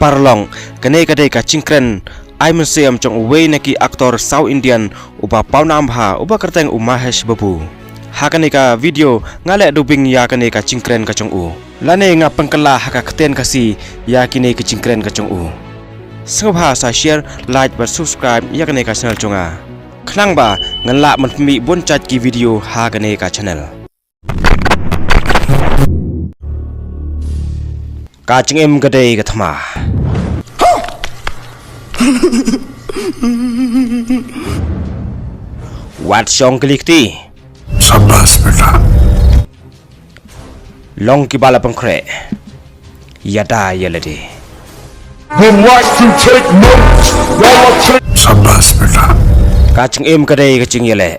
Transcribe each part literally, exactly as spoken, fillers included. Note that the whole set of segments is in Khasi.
Paralok, kane ka dei ka jingkren ai mynsiem jong uwei na ki actor South Indian uba pawnam bha uba kyrteng u Mahesh Babu. Ha kane ka video nga leh dubbing ïa kane ka jingkren ka jong u. Lane nga pynkylla ha ka ktien Khasi ïa kine ki jingkren ka jong u. Sngewbha sa share, like bad subscribe ïa kane ka channel jong nga. Khnang ba ngan lah ban pynmih bun jait ki video ha kane ka channel. Ka jingim ka dei ka thma. Wat shong kali kti. Shabash beta. Long kiba la pynkhreh ïada ïa lade. Would like to take notes while I take. Shabash beta. Ka jingim ka dei ka jingïaleh.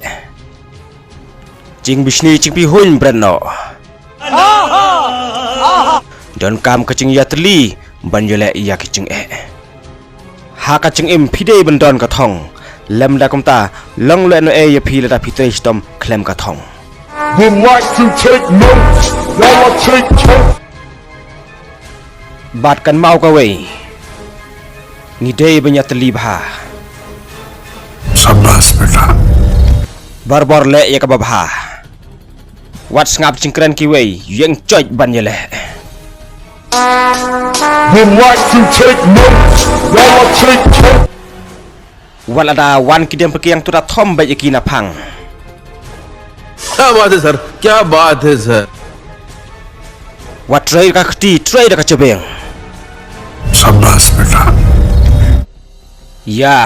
Jingbishni jingpyrhuh bret noh. Donkam ka jingïatylli ban ïaleh ïa ki jingeh. Ha ka jingim phi dei ban don ka thong. Lymda kumta long lehnohei ïa phi lada phi trei shitom khlem ka thong. Would like to take notes while I take toast. Bad kynmaw kawei, ngi dei ban ïatylli bha. Shabash beta. Barabor leh ïa kaba bha. Wat sngap jingkren kiwei, ïeng joit ban ïaleh. Would like to take notes while I take toast. Wat lada wan ki dieng pyrkiang to da thom beit ïa ki na phang. क्या बात है सर, क्या बात है सर। Wat trei da ka kti, trei da ka jabieng. Shabash beta. Ïa,